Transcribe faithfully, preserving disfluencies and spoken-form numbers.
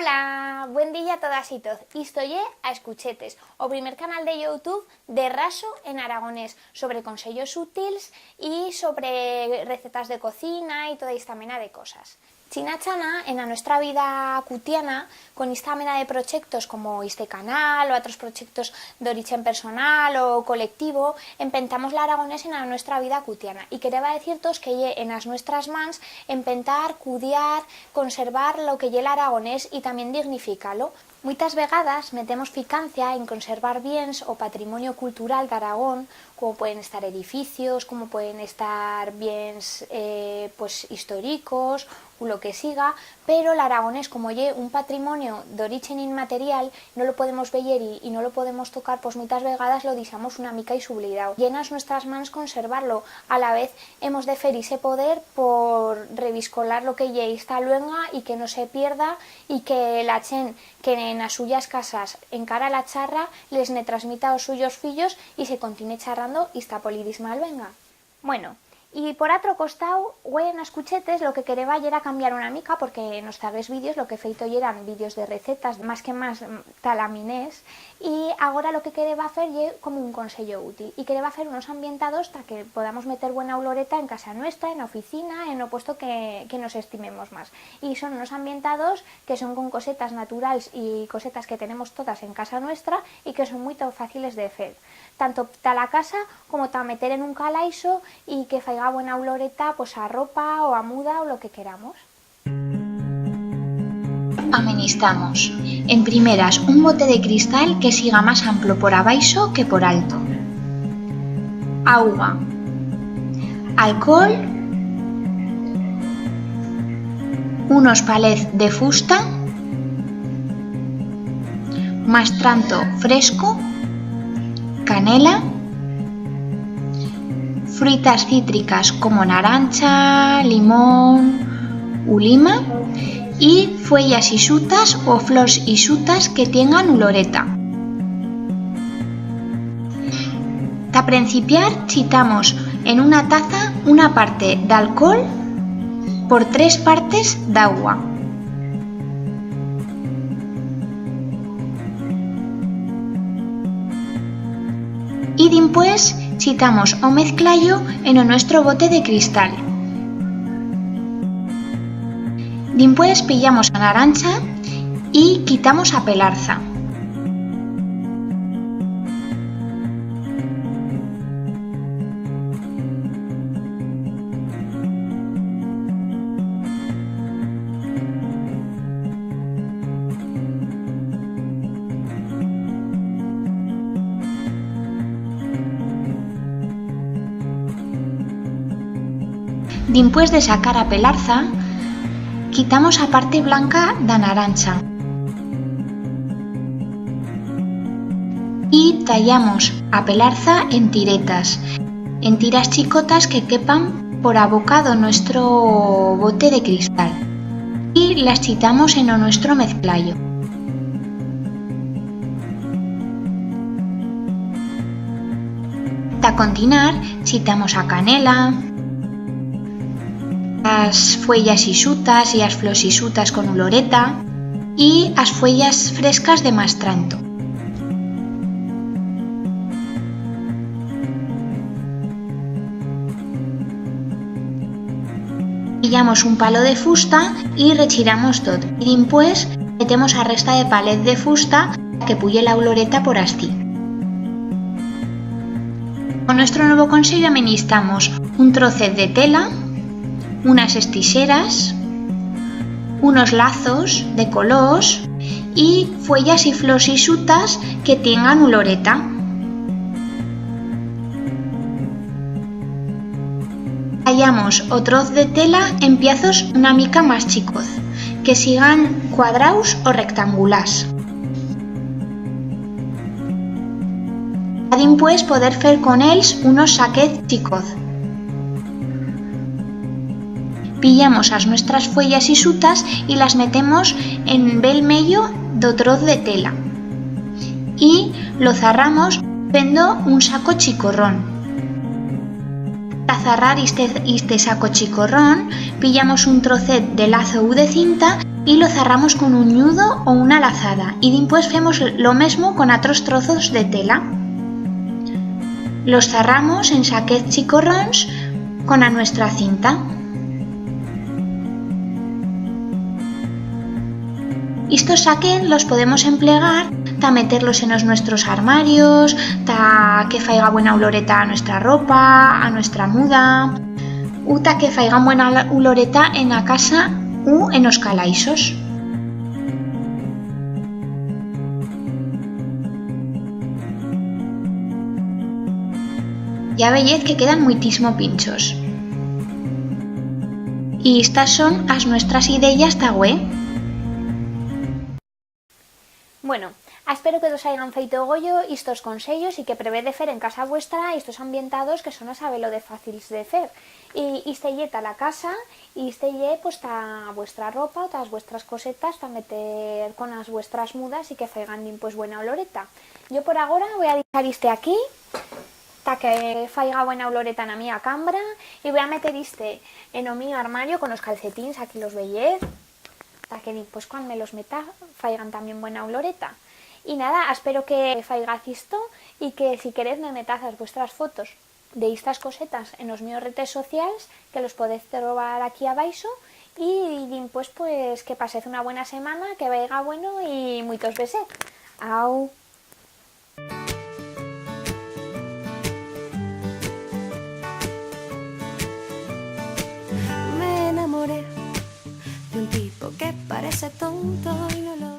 Hola, buen día a todas y toz. Isto ye A Escuchetes, o primer canal de YouTube de raso en aragonés, sobre conseyos utils y sobre recetas de cocina y toda ista mena de cosas. China-chana, en a nuestra vida cutiana, con ista mena de prochectos como iste canal o atros prochectos d'orichen personal o colectivo, empentamos l'aragonés en a nuestra vida cutiana. Y quereba decir-tos que ye en as nuestras mans empentar, cudiar, conservar lo que ye l'aragonés y tamién dignificar-lo. Muitas vegadas metemos ficancia en conservar biens o patrimonio cultural d'Aragón, como pueden estar edificios, como pueden estar biens, eh, pues, históricos u lo que siga, pero l'aragonés, como ye un patrimonio d'orichen inmaterial, no lo podemos veyer y, y no lo podemos tocar, pues muitas vegadas lo dixamos una mica y s'oblidau. Ye en as nuestras mans conservar-lo. A la vez hemos de fer ixe poder por reviscolar lo que ye ista luenga y que no se pierda y que la chent que en as suyas casas encara la charra, les ne transmita a os suyos fillos y se contine charrando ista polidisma luenga. Bueno, y por atro costau, hue en A Escuchetes lo que quereba yera cambiar una mica, porque en os zaguers vídeos lo que he feito yeran vídeos de recetas, más que más, mm, talaminers, y agora lo que quereba fer ye como un consello útil, y quereba fer unos ambientados ta que podamos meter buena oloreta en casa nuestra, en a oficina, en o puesto que, que nos estimemos más. Y son unos ambientados que son con cosetas naturals y cosetas que tenemos todas en casa nuestra y que son muito faciles de fer, tanto ta la casa como ta meter en un calaixo y que faiga buena oloreta, pues, a ropa o a muda o lo que queramos. Amenistamos. En primeras, un bote de cristal que siga más amplo por abaixo que por alto. Augua. Alcohol. Unos palets de fusta. Mastranto fresco. Canela. Fruitas cítricas como narancha, limón u lima. Y fuellas ixutas u flors ixutas que tiengan uloreta. Ta prencipiar, chitamos en una taza una parte d'alcohol por tres partes d'augua. Y dimpués chitamos o mezclallo en o nuestro bote de cristal. Dimpués pillamos a narancha y quitamos a pelarza. Dimpués de sacar a pelarza, quitamos a parte blanca d'a narancha y tallamos a pelarza en tiretas, en tiras chicotas que quepan por a boca d'o nuestro bote de cristal, y las chitamos en o nuestro mezclallo. Ta continar, chitamos a canela, as fuellas ixutas y as flors ixutas con uloreta y as fuellas frescas de mastranto. Pillamos un palo de fusta y rechiramos tot. Y dimpués metemos a resta de palet de fusta que puye la uloreta por astí. Con nuestro nuevo consello amenistamos un trocet de tela, unas estixeras, unos lazos de colors y fuellas y flors ixutas que tiengan uloreta. Tallamos o troz de tela en piazos una mica más chicoz, que sigan cuadraus o rectangulars. Pa dimpués poder fer con ells unos saquets chicoz. Pillamos as nuestras fuellas ixutas y las metemos en bel meyo d'o troz de tela y lo zarramos fendo un saco chicorrón. Pa zarrar iste, iste saco chicorrón, pillamos un trocet de lazo u de cinta y lo zarramos con un nyudo o una lazada, y dimpués femos lo mesmo con atros trozos de tela. Los zarramos en saquez chicorrons con a nuestra cinta. Istos saquez los podemos emplegar ta meter-los en os nuestros armarios, ta que faiga buena uloreta a nuestra ropa, a nuestra muda, u ta que faigan buena la-, uloreta en a casa u en os calaixos. Ya veyez que quedan muitismo pinchos. Y istas son as nuestras ideas ta hue. Bueno, espero que tos haigan feito goyo istos consellos y que prevé de fer en casa vuestra istos ambientados que son a saber-lo de fácils de fer. Y iste ye ta la casa, y iste ye, pues, ta vuestra ropa o ta as vuestras cosetas, ta meter con as vuestras mudas y que faigan, pues, buena oloreta. Yo por agora voi a deixar iste aquí, ta que faiga buena oloreta en a mía cambra, y voi a meter iste en o mío armario con os calcetins, aquí los veyez, ta que dimpués cuan me los meta faigan tamién buena oloreta. Y nada, espero que faigaz isto y que si querez me metaz as vuestras fotos de istas cosetas en os míos retes socials, que los podez trobar aquí abaixo, y dimpués, pues, que pasez una buena semana, que vaiga bueno y muitos besez. Au! Me enamoré de un tipo que parece tonto y no lo